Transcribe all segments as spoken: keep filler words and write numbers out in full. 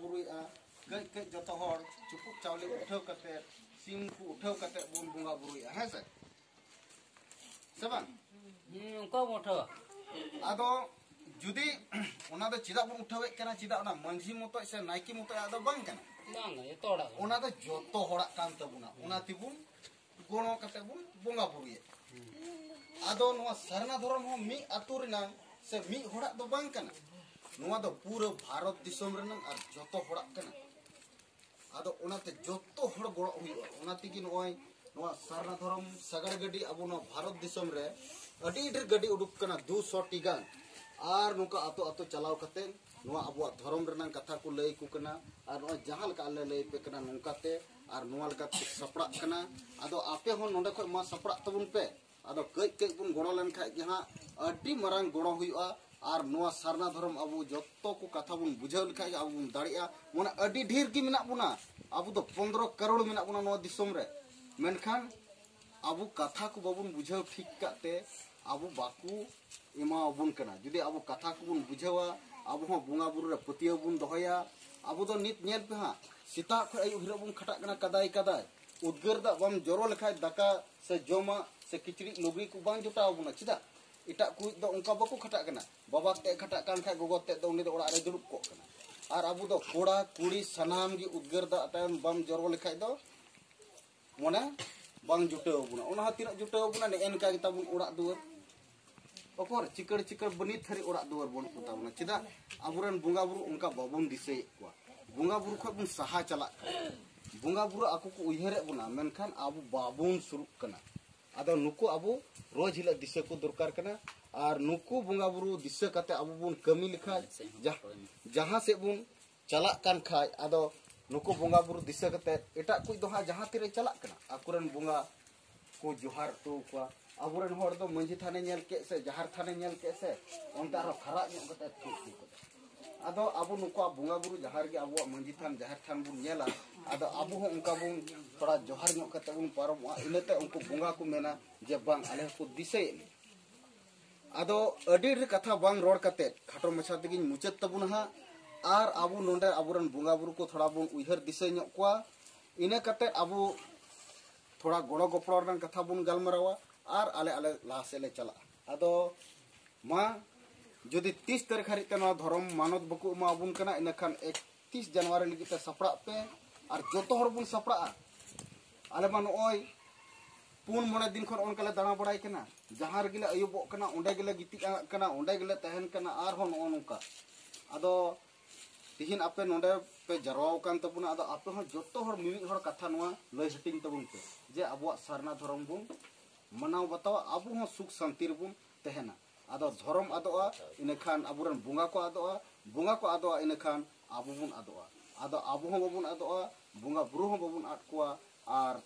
ᱵᱩᱨᱩᱭᱮᱫᱼᱟ᱾ ᱠᱟᱹᱡ ᱠᱟᱹᱡ ᱡᱚᱛᱚ ᱦᱚᱲ ᱪᱩᱯᱩᱫ ᱪᱟᱣᱞᱮ ᱩᱴᱷᱟᱹᱣ ᱠᱟᱛᱮ, ᱥᱤᱢ ᱠᱚ ᱩᱴᱷᱟᱹᱣ ᱠᱟᱛᱮ ᱵᱚᱱ ᱵᱚᱸᱜᱟ ᱵᱩᱨᱩᱭᱮᱫᱼᱟ, ᱦᱮᱸ ᱥᱮ? ᱥᱮ ᱵᱟᱝ? ᱦᱩᱸ, ᱚᱱᱠᱟ ᱵᱚᱱ ᱩᱴᱷᱟᱹᱣᱟ᱾ ᱟᱫᱚ ᱡᱩᱫᱤ ᱚᱱᱟ ᱫᱚ ᱪᱮᱫᱟᱜ ᱵᱚᱱ ᱩᱴᱷᱟᱹᱣᱮᱫ ᱠᱟᱱᱟ? ᱪᱮᱫᱟᱜ ᱚᱱᱟ ᱢᱟᱹᱡᱷᱤ ᱢᱚᱛᱚᱡ ᱥᱮ ᱱᱟᱭᱠᱮ ᱢᱚᱛᱚᱡ ᱟᱜ ᱫᱚ ᱵᱟᱝ ᱠᱟᱱᱟ? ᱵᱟᱝ, ᱡᱚᱛᱚ ᱦᱚᱲᱟᱜ ᱠᱟᱱᱟ᱾ ᱚᱱᱟ ᱫᱚ ᱡᱚᱛᱚ ᱦᱚᱲᱟᱜ ᱠᱟᱱ ᱛᱟᱵᱚᱱᱟ᱾ ᱚᱱᱟ ᱛᱮᱵᱚᱱ ᱜᱚᱲᱚ ᱠᱟᱛᱮ ᱵᱚᱱ ᱵᱚᱸᱜᱟ ᱵᱩᱨᱩᱭᱮᱫ᱾ ᱟᱫᱚ ᱱᱚᱣᱟ ᱥᱟᱨᱱᱟ ᱫᱷᱚᱨᱚᱢ ᱦᱚᱸ ᱢᱤᱫ ᱟᱹᱛᱩ ᱨᱮᱱᱟᱝ ᱥᱮ ᱢᱤᱫ ᱦᱚᱲᱟᱜ ᱫᱚ ᱵᱟᱝ ᱠᱟᱱᱟ᱾ ᱱᱚᱣᱟ ᱫᱚ ᱯᱩᱨᱟᱹ ᱵᱷᱟᱨᱚᱛ ᱫᱤᱥᱚᱢ ᱨᱮᱱᱟᱝ ᱟᱨ ᱡᱚᱛᱚ ᱦᱚᱲᱟᱜ ᱠᱟᱱᱟ᱾ ᱟᱫᱚ ᱚᱱᱟᱛᱮ ᱡᱚᱛᱚ ᱦᱚᱲ ᱜᱚᱲᱚ ᱦᱩᱭᱩᱜᱼᱟ᱾ ᱚᱱᱟ ᱛᱮᱜᱮ ᱱᱚᱜᱼᱚᱭ ᱱᱚᱣᱟ ᱥᱟᱨᱱᱟ ᱫᱷᱚᱨᱚᱢ ᱥᱟᱜᱟᱲ ᱜᱟᱹᱰᱤ ᱟᱵᱚ ᱱᱚᱣᱟ ᱵᱷᱟᱨᱚᱛ ᱫᱤᱥᱚᱢ ᱨᱮ ᱟᱹᱰᱤ ᱰᱷᱮᱨ ᱜᱟᱹᱰᱤ ᱩᱰᱩᱠ ᱠᱟᱱᱟ, ᱫᱩ ᱥᱚ ᱴᱤ ᱜᱟᱱ᱾ ᱟᱨ ᱱᱚᱝᱠᱟ ᱟᱛᱳ ᱟᱛᱳ ᱪᱟᱞᱟᱣ ᱠᱟᱛᱮ ᱱᱚᱣᱟ ᱟᱵᱚᱣᱟᱜ ᱫᱷᱚᱨᱚᱢ ᱨᱮᱱᱟᱝ ᱠᱟᱛᱷᱟ ᱠᱚ ᱞᱟᱹᱭ ᱟᱠᱚ ᱠᱟᱱᱟ᱾ ᱟᱨ ᱱᱚᱜᱼᱚᱭ ᱡᱟᱦᱟᱸ ᱞᱮᱠᱟ ᱟᱞᱮ ᱞᱟᱹᱭ ᱟᱯᱮ ᱠᱟᱱᱟ ᱱᱚᱝᱠᱟ ᱛᱮ, ᱟᱨ ᱱᱚᱣᱟ ᱞᱮᱠᱟ ᱛᱮ ᱥᱟᱯᱲᱟᱜ ᱠᱟᱱᱟ᱾ ᱟᱫᱚ ᱟᱯᱮ ᱦᱚᱸ ᱱᱚᱰᱮ ᱠᱷᱚᱱ ᱢᱟ ᱥᱟᱯᱲᱟᱜ ᱛᱟᱵᱚᱱ ᱯᱮ᱾ ᱟᱫᱚ ᱠᱟᱹᱡ ᱠᱟᱹᱡ ᱵᱚᱱ ᱜᱚᱲᱚ ᱞᱮᱱᱠᱷᱟᱡ ᱜᱮ ᱦᱟᱸᱜ ᱟᱹᱰᱤ ᱢᱟᱨᱟᱝ ᱜᱚᱲᱚ ᱦᱩᱭᱩᱜᱼᱟ᱾ ᱟᱨ ᱱᱚᱣᱟ ᱥᱟᱨᱱᱟ ᱫᱷᱚᱨᱚᱢ ᱟᱵᱚ ᱡᱚᱛᱚ ᱠᱚ ᱠᱟᱛᱷᱟ ᱵᱚᱱ ᱵᱩᱡᱷᱟᱹᱣ ᱞᱮᱠᱷᱟᱡ ᱜᱮ ᱟᱵᱚ ᱵᱚᱱ ᱫᱟᱲᱮᱭᱟᱜᱼᱟ᱾ ᱢᱟᱱᱮ ᱟᱹᱰᱤ ᱰᱷᱮᱨ ᱜᱮ ᱢᱮᱱᱟᱜ ᱵᱚᱱᱟ, ᱟᱵᱚ ᱫᱚ ᱯᱚᱱᱫᱽᱨᱚ ᱠᱟᱨᱳᱲ ᱢᱮᱱᱟᱜ ᱵᱚᱱᱟ ᱱᱚᱣᱟ ᱫᱤᱥᱚᱢ ᱨᱮ᱾ ᱢᱮᱱᱠᱷᱟᱱ ᱟᱵᱚ ᱠᱟᱛᱷᱟ ᱠᱚ ᱵᱟᱵᱚᱱ ᱵᱩᱡᱷᱟᱹᱣ ᱴᱷᱤᱠ ᱠᱟᱜ ᱛᱮ ᱟᱵᱚ ᱵᱟᱠᱚ ᱮᱢᱟᱣᱟᱵᱚᱱ ᱠᱟᱱᱟ᱾ ᱡᱩᱫᱤ ᱟᱵᱚ ᱠᱟᱛᱷᱟ ᱠᱚᱵᱚᱱ ᱵᱩᱡᱷᱟᱹᱣᱟ, ᱟᱵᱚ ᱦᱚᱸ ᱵᱚᱸᱜᱟ ᱵᱩᱨᱩ ᱨᱮ ᱯᱟᱹᱛᱭᱟᱹᱣ ᱵᱚᱱ ᱫᱚᱦᱚᱭᱟ᱾ ᱟᱵᱚ ᱫᱚ ᱱᱤᱛ ᱧᱮᱞ ᱯᱮ ᱦᱟᱸᱜ, ᱥᱮᱛᱟᱜ ᱠᱷᱚᱱ ᱟᱹᱭᱩᱵ ᱦᱤᱞᱳᱜ ᱵᱚᱱ ᱠᱷᱟᱴᱟᱜ ᱠᱟᱱᱟ ᱠᱟᱫᱟᱭ ᱠᱟᱫᱟᱭ᱾ ᱩᱫᱽᱜᱟᱹᱨ ᱫᱟᱜ ᱵᱟᱢ ᱡᱚᱨᱚ ᱞᱮᱠᱷᱟᱡ ᱫᱟᱠᱟ ᱥᱮ ᱡᱚᱢᱟᱜ ᱥᱮ ᱠᱤᱪᱨᱤᱡ ᱞᱩᱜᱽᱲᱤ ᱠᱚ ᱵᱟᱝ ᱡᱩᱴᱟᱣ ᱟᱵᱚᱱᱟ᱾ ᱪᱮᱫᱟᱜ? ᱮᱴᱟᱜ ᱠᱚ ᱫᱚ ᱚᱱᱠᱟ ᱵᱟᱠᱚ ᱠᱷᱟᱴᱟᱜ ᱠᱟᱱᱟ᱾ ᱵᱟᱵᱟ ᱛᱮᱫ ᱠᱷᱟᱴᱟᱜ ᱠᱟᱱ ᱠᱷᱟᱡ ᱜᱚᱜᱚ ᱛᱮᱫ ᱫᱚ ᱩᱱᱤ ᱫᱚ ᱚᱲᱟᱜ ᱨᱮ ᱫᱩᱲᱩᱵ ᱠᱚᱜ ᱠᱟᱱᱟ᱾ ᱟᱨ ᱟᱵᱚ ᱫᱚ ᱠᱚᱲᱟ ᱠᱩᱲᱤ ᱥᱟᱱᱟᱢ ᱜᱮ ᱩᱫᱽᱜᱟᱹᱨ ᱫᱟᱜ ᱛᱟᱭᱚᱢ ᱵᱟᱢ ᱡᱚᱨᱚ ᱞᱮᱠᱷᱟᱡ ᱫᱚ ᱢᱚᱱᱮ ᱵᱟᱝ ᱡᱩᱴᱟᱹᱣ ᱟᱵᱚᱱᱟ᱾ ᱚᱱᱟ ᱦᱚᱸ ᱛᱤᱱᱟᱹᱜ ᱡᱩᱴᱟᱹᱣ ᱟᱵᱚᱱᱟ, ᱱᱮᱜᱼᱮ ᱱᱮᱝᱠᱟ ᱜᱮ ᱛᱟᱵᱚᱱ ᱚᱲᱟᱜ ᱫᱩᱣᱟᱹᱨ᱾ ᱚᱠᱚᱨ ᱪᱤᱠᱟᱹᱲ ᱪᱤᱠᱟᱹᱲ ᱵᱟᱹᱱᱤᱡ ᱛᱷᱟᱹᱨᱤ ᱚᱲᱟᱜ ᱫᱩᱣᱟᱹᱨ ᱵᱚᱱ ᱯᱚᱛᱟᱣ ᱵᱚᱱᱟ᱾ ᱪᱮᱫᱟᱜ? ᱟᱵᱚᱨᱮᱱ ᱵᱚᱸᱜᱟ ᱵᱩᱨᱩ ᱚᱱᱠᱟ ᱵᱟᱵᱚᱱ ᱫᱤᱥᱟᱹᱭᱮᱫ ᱠᱚᱣᱟ᱾ ᱵᱚᱸᱜᱟ ᱵᱩᱨᱩ ᱠᱷᱚᱱ ᱵᱚᱱ ᱥᱟᱦᱟ ᱪᱟᱞᱟᱜ ᱠᱟᱱᱟ᱾ ᱵᱚᱸᱜᱟ ᱵᱩᱨᱩ ᱟᱠᱚ ᱠᱚ ᱩᱭᱦᱟᱹᱨᱮᱫ ᱵᱚᱱᱟ, ᱢᱮᱱᱠᱷᱟᱱ ᱟᱵᱚ ᱵᱟᱵᱚᱱ ᱥᱩᱨᱩᱜ ᱠᱟᱱᱟ᱾ ᱟᱫᱚ ᱱᱩᱠᱩ ᱟᱵᱚ ᱨᱳᱡᱽ ᱦᱤᱞᱳᱜ ᱫᱤᱥᱟᱹ ᱠᱚ ᱫᱚᱨᱠᱟᱨ ᱠᱟᱱᱟ᱾ ᱟᱨ ᱱᱩᱠᱩ ᱵᱚᱸᱜᱟ ᱵᱩᱨᱩ ᱫᱤᱥᱟᱹ ᱠᱟᱛᱮ ᱟᱵᱚ ᱵᱚᱱ ᱠᱟᱹᱢᱤ ᱞᱮᱠᱷᱟᱱ ᱡᱟᱦ-, ᱡᱟᱦᱟᱸ ᱥᱮᱫ ᱵᱚᱱ ᱪᱟᱞᱟᱜ ᱠᱟᱱ ᱠᱷᱟᱡ, ᱟᱫᱚ ᱱᱩᱠᱩ ᱵᱚᱸᱜᱟ ᱵᱩᱨᱩ ᱫᱤᱥᱟᱹ ᱠᱟᱛᱮ ᱮᱴᱟᱜ ᱠᱩᱡ ᱫᱚ ᱦᱟᱸᱜ ᱡᱟᱦᱟᱸ ᱛᱤᱨᱮ ᱪᱟᱞᱟᱜ ᱠᱟᱱᱟ, ᱟᱠᱚᱨᱮᱱ ᱵᱚᱸᱜᱟ ᱠᱚ ᱡᱚᱦᱟᱨ ᱦᱚᱴᱚ ᱟᱠᱚᱣᱟ᱾ ᱟᱵᱚᱨᱮᱱ ᱦᱚᱲ ᱫᱚ ᱢᱟᱹᱡᱷᱤ ᱛᱷᱟᱱᱮ ᱧᱮᱞ ᱠᱮᱫ ᱥᱮ ᱡᱟᱦᱮᱨ ᱛᱷᱟᱱᱮ ᱧᱮᱞ ᱠᱮᱫ ᱥᱮ, ᱚᱱᱛᱮ ᱟᱨᱦᱚᱸ ᱠᱷᱟᱨᱟᱜ ᱧᱚᱜ ᱠᱟᱛᱮ ᱛᱷᱩ ᱦᱚᱴᱚ ᱠᱟᱫᱟ᱾ ᱟᱫᱚ ᱟᱵᱚ ᱱᱩᱠᱩᱣᱟᱜ ᱵᱚᱸᱜᱟ ᱵᱩᱨᱩ ᱡᱟᱦᱟᱸ ᱨᱮᱜᱮ ᱟᱵᱚᱣᱟᱜ ᱢᱟᱹᱡᱷᱤ ᱛᱷᱟᱱ, ᱡᱟᱦᱮᱨ ᱛᱷᱟᱱ ᱵᱚᱱ ᱧᱮᱞᱟ, ᱟᱫᱚ ᱟᱵᱚ ᱦᱚᱸ ᱚᱱᱠᱟ ᱵᱚᱱ ᱛᱷᱚᱲᱟ ᱡᱚᱦᱟᱨ ᱧᱚᱜ ᱠᱟᱛᱮ ᱵᱚᱱ ᱯᱟᱨᱚᱢᱚᱜᱼᱟ᱾ ᱤᱱᱟᱹᱛᱮ ᱩᱱᱠᱩ ᱵᱚᱸᱜᱟ ᱠᱚ ᱢᱮᱱᱟ ᱡᱮ, "ᱵᱟᱝ, ᱟᱞᱮ ᱦᱚᱸᱠᱚ ᱫᱤᱥᱟᱹᱭᱮᱫ ᱞᱮᱭᱟ᱾" ᱟᱫᱚ ᱟᱹᱰᱤ ᱰᱷᱮᱨ ᱠᱟᱛᱷᱟ ᱵᱟᱝ ᱨᱚᱲ ᱠᱟᱛᱮ ᱠᱷᱟᱴᱚ ᱢᱟᱪᱷᱟ ᱛᱮᱜᱮᱧ ᱢᱩᱪᱟᱹᱫ ᱛᱟᱵᱚᱱᱟ ᱦᱟᱸᱜ᱾ ᱟᱨ ᱟᱵᱚ ᱱᱚᱰᱮ ᱟᱵᱚᱨᱮᱱ ᱵᱚᱸᱜᱟ ᱵᱩᱨᱩ ᱠᱚ ᱛᱷᱚᱲᱟ ᱵᱚᱱ ᱩᱭᱦᱟᱹᱨ ᱫᱤᱥᱟᱹ ᱧᱚᱜ ᱠᱚᱣᱟ᱾ ᱤᱱᱟᱹ ᱠᱟᱛᱮ ᱟᱵᱚ ᱛᱷᱚᱲᱟ ᱜᱚᱲᱚ ᱜᱚᱯᱚᱲᱚ ᱨᱮᱱᱟᱜ ᱠᱟᱛᱷᱟ ᱵᱚᱱ ᱜᱟᱞᱢᱟᱨᱟᱣᱟ ᱟᱨ ᱟᱞᱮ ᱟᱞᱮ ᱞᱟᱦᱟ ᱥᱮᱫ ᱞᱮ ᱪᱟᱞᱟᱜᱼᱟ᱾ ᱟᱫᱚ ᱢᱟ, ᱡᱩᱫᱤ ᱛᱤᱥ ᱛᱟᱹᱨᱤᱠᱷ ᱦᱟᱹᱨᱤᱡ ᱛᱮ ᱱᱚᱣᱟ ᱫᱷᱚᱨᱚᱢ ᱢᱟᱱᱚᱛ ᱵᱟᱠᱚ ᱮᱢᱟ ᱵᱚᱱ ᱠᱟᱱᱟ, ᱤᱱᱟᱹᱠᱷᱟᱱ ᱮᱠᱛᱤᱥ ᱡᱟᱱᱩᱣᱟᱨᱤ ᱞᱟᱹᱜᱤᱫ ᱛᱮ ᱥᱟᱯᱲᱟᱜ ᱯᱮ ᱟᱨ ᱡᱚᱛᱚ ᱦᱚᱲ ᱵᱚᱱ ᱥᱟᱯᱲᱟᱜᱼᱟ᱾ ᱟᱞᱮ ᱢᱟ ᱱᱚᱜᱼᱚᱭ ᱯᱩᱱ ᱢᱚᱬᱮ ᱫᱤᱱ ᱠᱷᱚᱱ ᱚᱱᱠᱟ ᱞᱮ ᱫᱟᱬᱟ ᱵᱟᱲᱟᱭ ᱠᱟᱱᱟ, ᱡᱟᱦᱟᱸ ᱨᱮᱜᱮ ᱞᱮ ᱟᱹᱭᱩᱵᱚᱜ ᱠᱟᱱᱟ, ᱚᱸᱰᱮ ᱜᱮᱞᱮ ᱜᱤᱛᱤᱡ ᱟᱸᱜᱟᱜ ᱠᱟᱱᱟ, ᱚᱸᱰᱮ ᱜᱮᱞᱮ ᱛᱟᱦᱮᱱ ᱠᱟᱱᱟ, ᱟᱨᱦᱚᱸ ᱱᱚᱜᱼᱚ ᱱᱚᱝᱠᱟ᱾ ᱟᱫᱚ ᱛᱤᱦᱤᱧ ᱟᱯᱮ ᱱᱚᱰᱮ ᱯᱮ ᱡᱟᱨᱣᱟ ᱟᱠᱟᱱ ᱛᱟᱵᱚᱱᱟ, ᱟᱫᱚ ᱟᱯᱮ ᱦᱚᱸ ᱡᱚᱛᱚ ᱦᱚᱲ ᱢᱤᱢᱤᱫ ᱦᱚᱲ ᱠᱟᱛᱷᱟ ᱱᱚᱣᱟ ᱞᱟᱹᱭ ᱦᱟᱹᱴᱤᱧ ᱛᱟᱵᱚᱱ ᱯᱮ ᱡᱮ ᱟᱵᱚᱣᱟᱜ ᱥᱟᱨᱱᱟ ᱫᱷᱚᱨᱚᱢ ᱵᱚᱱ ᱢᱟᱱᱟᱣ ᱵᱟᱛᱟᱣᱟ, ᱟᱵᱚ ᱦᱚᱸ ᱥᱩᱠ ᱥᱟᱱᱛᱤ ᱨᱮᱵᱚᱱ ᱛᱟᱦᱮᱱᱟ᱾ ᱟᱫᱚ ᱫᱷᱚᱨᱚᱢ ᱟᱫᱚᱜᱼᱟ, ᱤᱱᱟᱹᱠᱷᱟᱱ ᱟᱵᱚᱨᱮᱱ ᱵᱚᱸᱜᱟ ᱠᱚ ᱟᱫᱚᱜᱼᱟ, ᱵᱚᱸᱜᱟ ᱠᱚ ᱟᱫᱚᱜᱼᱟ, ᱤᱱᱟᱹᱠᱷᱟᱱ ᱟᱵᱚ ᱵᱚᱱ ᱟᱫᱚᱜᱼᱟ᱾ ᱟᱫᱚ ᱟᱵᱚ ᱦᱚᱸ ᱵᱟᱵᱚᱱ ᱟᱫᱚᱜᱼᱟ, ᱵᱚᱸᱜᱟ ᱵᱩᱨᱩ ᱦᱚᱸ ᱵᱟᱵᱚᱱ ᱟᱫ ᱠᱚᱣᱟ, ᱟᱨ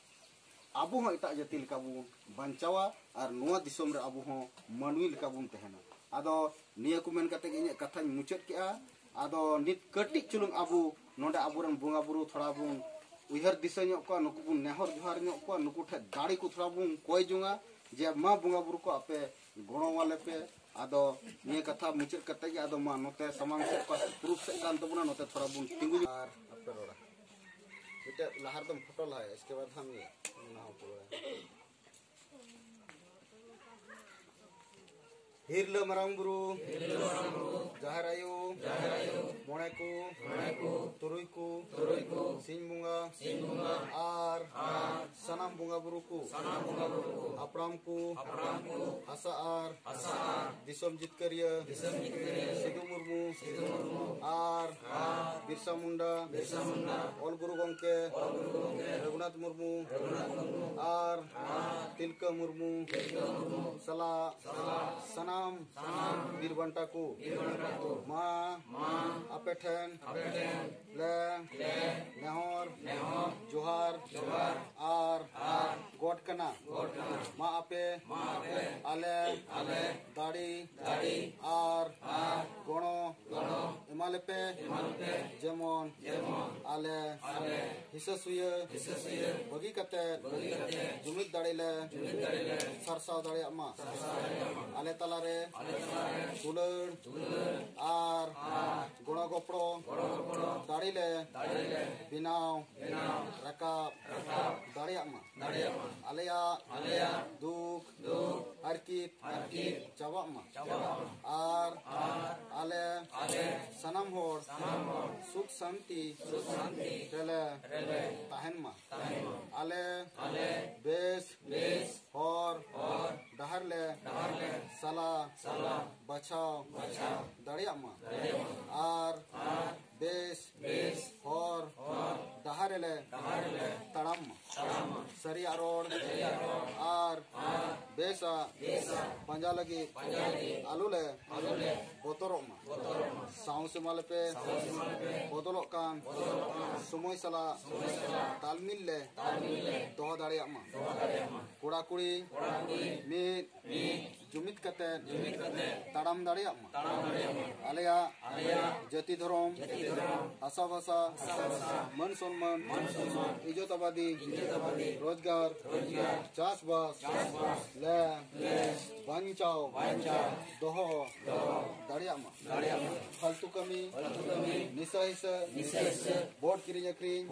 ᱟᱵᱚ ᱦᱚᱸ ᱮᱴᱟᱜ ᱡᱟᱹᱛᱤ ᱞᱮᱠᱟ ᱵᱚᱱ ᱵᱟᱧᱪᱟᱣᱟ, ᱟᱨ ᱱᱚᱣᱟ ᱫᱤᱥᱚᱢ ᱨᱮ ᱟᱵᱚ ᱦᱚᱸ ᱢᱟᱹᱱᱢᱤ ᱞᱮᱠᱟ ᱵᱚᱱ ᱛᱟᱦᱮᱱᱟ᱾ ᱟᱫᱚ ᱱᱤᱭᱟᱹ ᱠᱚ ᱢᱮᱱ ᱠᱟᱛᱮ ᱜᱮ ᱤᱧᱟᱹᱜ ᱠᱟᱛᱷᱟᱧ ᱢᱩᱪᱟᱹᱫ ᱠᱮᱜᱼᱟ᱾ ᱟᱫᱚ ᱱᱤᱛ ᱠᱟᱹᱴᱤᱡ ᱪᱩᱞᱩᱝ ᱟᱵᱚ ᱱᱚᱰᱮ ᱟᱵᱚᱨᱮᱱ ᱵᱚᱸᱜᱟ ᱵᱩᱨᱩ ᱛᱷᱚᱲᱟ ᱵᱚᱱ ᱩᱭᱦᱟᱹᱨ ᱫᱤᱥᱟᱹ ᱧᱚᱜ ᱠᱚᱣᱟ, ᱱᱩᱠᱩ ᱵᱚᱱ ᱱᱮᱦᱚᱨ ᱡᱚᱦᱟᱨ ᱧᱚᱜ ᱠᱚᱣᱟ, ᱱᱩᱠᱩ ᱴᱷᱮᱱ ᱫᱟᱲᱮ ᱠᱚ ᱛᱷᱚᱲᱟ ᱵᱚᱱ ᱠᱚᱭ ᱡᱚᱝᱟ ᱡᱮ ᱢᱟ ᱵᱚᱸᱜᱟ ᱵᱩᱨᱩ ᱠᱚ ᱟᱯᱮ ᱜᱚᱲᱚᱣᱟᱞᱮ ᱯᱮ᱾ ᱟᱫᱚ ᱱᱤᱭᱟᱹ ᱠᱟᱛᱷᱟ ᱢᱩᱪᱟᱹᱫ ᱠᱟᱛᱮ ᱜᱮ ᱟᱫᱚ ᱢᱟ ᱱᱚᱛᱮ ᱥᱟᱢᱟᱝ ᱥᱮᱫ ᱯᱟᱥᱮ ᱯᱩᱨᱩᱵ ᱥᱮᱫ ᱠᱟᱱ ᱛᱟᱵᱚᱱᱟ, ᱱᱚᱛᱮ ᱛᱷᱚᱲᱟ ᱵᱚᱱ ᱛᱤᱸᱜᱩ ᱧᱚᱜ ᱟᱨ ᱟᱯᱮ ᱨᱚᱲᱟ᱾ ᱢᱤᱫᱴᱮᱡ ᱞᱟᱦᱟ ᱨᱮᱫᱚᱢ ᱯᱷᱳᱴᱳ ᱞᱟᱦᱟᱭᱟ, ᱤᱥᱠᱮ ᱵᱟᱫ ᱦᱟᱢ ᱤᱭᱟᱹ, ᱚᱱᱟ ᱦᱚᱸ ᱯᱩᱨᱟᱹ᱾ ᱦᱤᱨᱞᱟᱹ ᱢᱟᱨᱟᱝ ᱵᱩᱨᱩ, ᱡᱟᱦᱮᱨ ᱟᱭᱳ, ᱢᱚᱬᱮ ᱠᱚ, ᱛᱩᱨᱩᱭ ᱠᱚ, ᱥᱤᱧ ᱵᱚᱸᱜᱟ, ᱟᱨ ᱥᱟᱱᱟᱢ ᱵᱚᱸᱜᱟ ᱵᱩᱨᱩ ᱠᱚ, ᱦᱟᱯᱲᱟᱢ ᱠᱚ, ᱦᱟᱥᱟ ᱟᱨ ᱫᱤᱥᱚᱢ ᱡᱤᱛᱠᱟᱹᱨᱤᱭᱟᱹ ᱥᱤᱫᱩ ᱢᱩᱨᱢᱩ ᱟᱨ ᱵᱤᱨᱥᱟ ᱢᱩᱱᱰᱟ, ᱚᱞ ᱜᱩᱨᱩ ᱜᱚᱢᱠᱮ ᱨᱚᱜᱷᱩᱱᱟᱛᱷ ᱢᱩᱨᱢᱩ ᱟᱨ ᱛᱤᱞᱠᱟᱹ ᱢᱩᱨᱢᱩ ᱥᱟᱞᱟᱜ ᱥᱟᱱᱟᱢ ᱵᱤᱨ ᱵᱟᱱᱴᱟ ᱠᱚ, ᱢᱟ ᱟᱯᱮ ᱴᱷᱮᱱ ᱞᱮ ᱱᱮᱦᱚᱨ ᱡᱚᱦᱟᱨ ᱟᱨ ᱜᱚᱰ ᱠᱟᱱᱟ᱾ ᱢᱟ ᱟᱯᱮ ᱟᱞᱮ ᱫᱟᱲᱮ ᱟᱨ ᱜᱚᱲᱚ ᱮᱢᱟ ᱞᱮᱯᱮ᱾ ᱡᱮᱢᱚᱱ ᱟᱞᱮ ᱦᱤᱥᱟᱹ ᱥᱩᱭᱟᱹ ᱵᱟᱹᱜᱤ ᱠᱟᱛᱮ ᱡᱩᱢᱤᱫ ᱫᱟᱲᱮ ᱞᱮ ᱥᱟᱨᱥᱟᱣ ᱫᱟᱲᱮᱭᱟᱜ ᱢᱟ᱾ ᱟᱞᱮ ᱛᱟᱞᱟᱨᱮ ᱫᱩᱞᱟᱹᱲ ᱟᱨ ᱜᱚᱲᱚ ᱜᱚᱯᱚᱲᱚ ᱫᱟᱲᱮ ᱞᱮ ᱵᱮᱱᱟᱣ ᱨᱟᱠᱟᱵ ᱫᱟᱲᱮᱭᱟᱜ ᱢᱟ᱾ ᱟᱞᱮᱭᱟᱜ ᱫᱩᱠ ᱦᱟᱨᱠᱤᱛ ᱪᱟᱵᱟᱜ ᱢᱟ᱾ ᱟᱨ ᱟᱞᱮ ᱥᱟᱱᱟᱢ ᱦᱚᱲ ᱥᱩᱠ ᱥᱟᱱᱛᱤ ᱨᱮᱞᱮ ᱛᱟᱦᱮᱱ ᱢᱟ᱾ ᱟᱞᱮ ᱵᱮᱥ ᱦᱚᱨ ᱰᱟᱦᱟᱨ ᱞᱮ ᱥᱟᱞᱟ ᱵᱟᱪᱷᱟᱣ ᱫᱟᱲᱮᱭᱟᱜ ᱢᱟ᱾ ᱟᱨ ᱵᱮᱥ ᱦᱚᱨ ᱰᱟᱦᱟᱨ ᱨᱮᱞᱮ ᱛᱟᱲᱟᱢ ᱢᱟ᱾ ᱥᱟᱹᱨᱤᱭᱟᱜ ᱨᱚᱲ ᱟᱨ ᱵᱮᱥᱟᱜ ᱯᱟᱸᱡᱟ ᱞᱟᱹᱜᱤᱫ ᱟᱞᱚᱞᱮ ᱵᱚᱛᱚᱨᱚᱜ ᱢᱟ᱾ ᱥᱟᱶ ᱥᱮᱢᱟ ᱞᱮᱯᱮ ᱵᱚᱫᱚᱞᱚᱜ ᱠᱟᱱ ᱥᱚᱢᱚᱭ ᱥᱟᱞᱟᱜ ᱛᱟᱞᱢᱤᱞ ᱞᱮ ᱫᱚᱦᱚ ᱫᱟᱲᱮᱭᱟᱜ ᱢᱟ᱾ ᱠᱚᱲᱟ ᱠᱩᱲᱤ ᱢᱤᱫ ᱡᱩᱢᱤᱫ ᱠᱟᱛᱮ ᱛᱟᱲᱟᱢ ᱫᱟᱲᱮᱭᱟᱜ ᱢᱟ᱾ ᱟᱞᱮᱭᱟᱜ ᱡᱟᱹᱛᱤ ᱫᱷᱚᱨᱚᱢ, ᱦᱟᱥᱟ ᱵᱷᱟᱥᱟ, ᱢᱟᱹᱱ ᱥᱚᱱᱢᱟᱱ, ᱤᱡᱽᱡᱚᱛ ᱟᱵᱟᱫᱤ, ᱨᱳᱡᱽᱜᱟᱨ, ᱪᱟᱥᱵᱟᱥ ᱞᱮ ᱵᱟᱧᱪᱟᱣ ᱫᱚᱦᱚ ᱫᱟᱲᱮᱭᱟᱜ ᱢᱟ᱾ ᱯᱷᱟᱞᱛᱩ ᱠᱟᱹᱢᱤ, ᱱᱤᱥᱟ ᱦᱤᱥᱟᱹ, ᱵᱳᱴ ᱠᱤᱨᱤᱧ ᱟᱹᱠᱷᱨᱤᱧ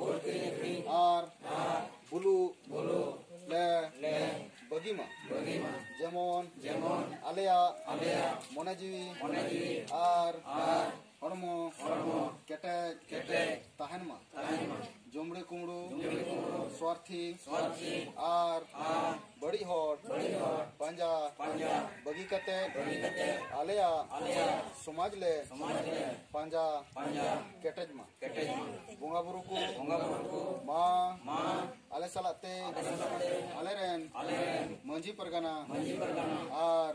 ᱟᱨ ᱵᱩᱞᱩᱜ ᱞᱮ ᱵᱟᱹᱜᱤ ᱢᱟ᱾ ᱡᱮᱢᱚᱱ ᱟᱞᱮᱭᱟᱜ ᱢᱚᱱᱮ ᱡᱤᱣᱤ ᱟᱨ ᱦᱚᱲᱢᱚ ᱠᱮᱴᱮᱡ ᱛᱟᱦᱮᱱ ᱢᱟ᱾ ᱡᱩᱢᱲᱤ ᱠᱩᱢᱲᱩ, ᱥᱣᱟᱨᱛᱷᱤ ᱟᱨ ᱵᱟᱹᱲᱤᱡ ᱦᱚᱲ ᱯᱟᱸᱡᱟ ᱵᱟᱹᱜᱤ ᱠᱟᱛᱮ ᱟᱞᱮᱭᱟᱜ ᱥᱚᱢᱟᱡᱽ ᱞᱮ ᱯᱟᱸᱡᱟ ᱠᱮᱴᱮᱡ ᱢᱟ᱾ ᱵᱚᱸᱜᱟ ᱵᱩᱨᱩ ᱠᱚ ᱢᱟ ᱟᱞᱮ ᱥᱟᱞᱟᱜ ᱛᱮ ᱟᱞᱮᱨᱮᱱ ᱢᱟᱹᱡᱷᱤ ᱯᱟᱨᱜᱟᱱᱟ ᱟᱨ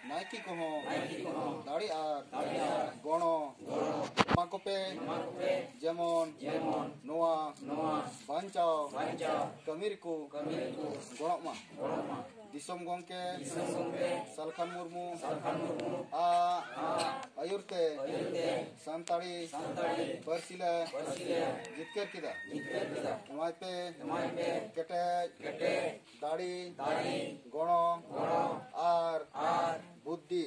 ᱱᱟᱭᱠᱮ ᱠᱚᱦᱚᱸ ᱫᱟᱲᱮ ᱟᱨ ᱜᱚᱲᱚ ᱮᱢᱟ ᱠᱚᱯᱮ, ᱡᱮᱢᱚᱱ ᱱᱚᱣᱟ ᱵᱟᱧᱪᱟᱣ ᱠᱟᱹᱢᱤ ᱨᱮᱠᱚ ᱜᱚᱲᱚᱜ ᱢᱟ᱾ ᱫᱤᱥᱚᱢ ᱜᱚᱢᱠᱮ ᱥᱟᱞᱠᱷᱟᱱ ᱢᱩᱨᱢᱩ ᱟᱜ ᱟᱹᱭᱩᱨ ᱛᱮ ᱥᱟᱱᱛᱟᱲᱤ ᱯᱟᱹᱨᱥᱤ ᱞᱮ ᱡᱤᱛᱠᱟᱹᱨ ᱠᱮᱫᱟ᱾ ᱮᱢᱟᱭ ᱯᱮ ᱠᱮᱴᱮᱡ ᱫᱟᱲᱮ, ᱜᱚᱲᱚ ᱟᱨ ᱵᱩᱫᱽᱫᱷᱤ,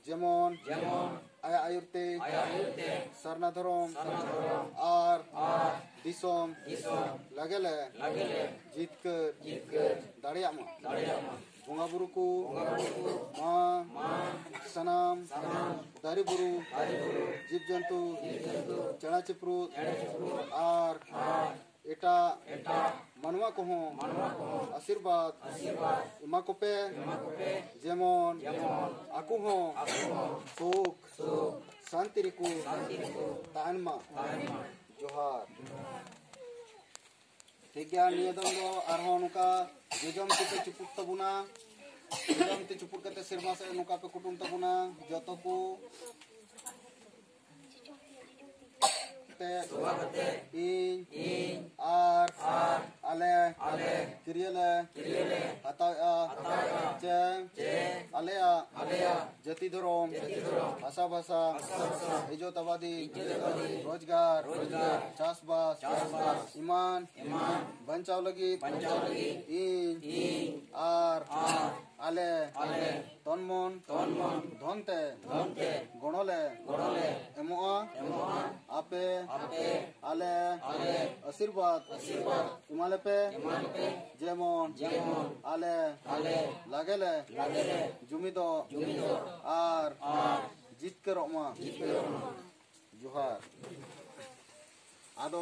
ᱡᱮᱢᱚᱱ ᱟᱭᱟᱜ ᱟᱹᱭᱩᱨ ᱛᱮ ᱥᱟᱨᱱᱟ ᱫᱷᱚᱨᱚᱢ ᱟᱨ ᱫᱤᱥᱚᱢ ᱞᱟᱜᱮ ᱞᱮ ᱡᱤᱛᱠᱟᱹᱨ ᱫᱟᱲᱮᱭᱟᱜ ᱢᱟ᱾ ᱵᱚᱸᱜᱟ ᱵᱩᱨᱩ ᱠᱚ ᱢᱟ ᱥᱟᱱᱟᱢ ᱫᱟᱨᱮ ᱵᱩᱨᱩ, ᱡᱤᱵᱽ ᱡᱚᱱᱛᱩ, ᱪᱮᱬᱮ ᱪᱤᱯᱨᱩᱫ ᱟᱨ ᱮᱴᱟᱜ ᱢᱟᱱᱣᱟ ᱠᱚᱦᱚᱸ ᱟᱥᱤᱨᱵᱟᱫᱽ ᱮᱢᱟ ᱠᱚᱯᱮ, ᱡᱮᱢᱚᱱ ᱟᱠᱚ ᱦᱚᱸ ᱥᱩᱠ ᱥᱟᱱᱛᱤ ᱨᱮᱠᱚ ᱛᱟᱦᱮᱱ ᱢᱟ᱾ ᱡᱚᱦᱟᱨ᱾ ᱴᱷᱤᱠ ᱜᱮᱭᱟ, ᱱᱤᱭᱟᱹ ᱫᱚᱢ ᱫᱚ ᱟᱨᱦᱚᱸ ᱱᱚᱝᱠᱟ ᱡᱚᱡᱚᱢ ᱛᱤ ᱯᱮ ᱪᱩᱯᱩᱫ ᱛᱟᱵᱚᱱᱟ᱾ ᱡᱚᱡᱚᱢ ᱛᱤ ᱪᱩᱯᱩᱫ ᱠᱟᱛᱮ ᱥᱮᱨᱢᱟ ᱥᱮᱫ ᱱᱚᱝᱠᱟ ᱯᱮ ᱠᱩᱴᱩᱢ ᱛᱟᱵᱚᱱᱟ ᱡᱚᱛᱚ ᱠᱚ᱾ ᱛᱮ ᱤᱧ ᱟᱨ ᱟᱞᱮ ᱠᱤᱨᱭᱟᱹ ᱞᱮ ᱦᱟᱛᱟᱣᱮᱫᱼᱟ ᱪᱮ ᱟᱞᱮᱭᱟᱜ ᱡᱟᱹᱛᱤ ᱫᱷᱚᱨᱚᱢ, ᱵᱷᱟᱥᱟ ᱵᱷᱟᱥᱟ, ᱤᱡᱚᱛ ᱟᱵᱟᱫᱤ, ᱨᱳᱡᱽᱜᱟᱨ, ᱪᱟᱥᱵᱟᱥ, ᱮᱢᱟᱱ ᱵᱟᱧᱪᱟᱣ ᱞᱟᱹᱜᱤᱫ ᱤᱧ ᱟᱨ ᱟᱞᱮ ᱛᱚᱱ ᱢᱚᱱ ᱫᱷᱚᱱ ᱛᱮ ᱜᱚᱲᱚ ᱞᱮ ᱮᱢᱚᱜᱼᱟ᱾ ᱟᱯᱮ ᱟᱞᱮ ᱟᱥᱤᱨᱵᱟᱫᱽ ᱮᱢᱟ ᱞᱮᱯᱮ, ᱡᱮᱢᱚᱱ ᱟᱞᱮ ᱞᱟᱜᱮ ᱞᱮ ᱡᱩᱢᱤᱫᱚᱜ ᱟᱨ ᱡᱤᱛᱠᱟᱹᱨᱚᱜ ᱢᱟ᱾ ᱡᱚᱦᱟᱨ᱾ ᱟᱫᱚ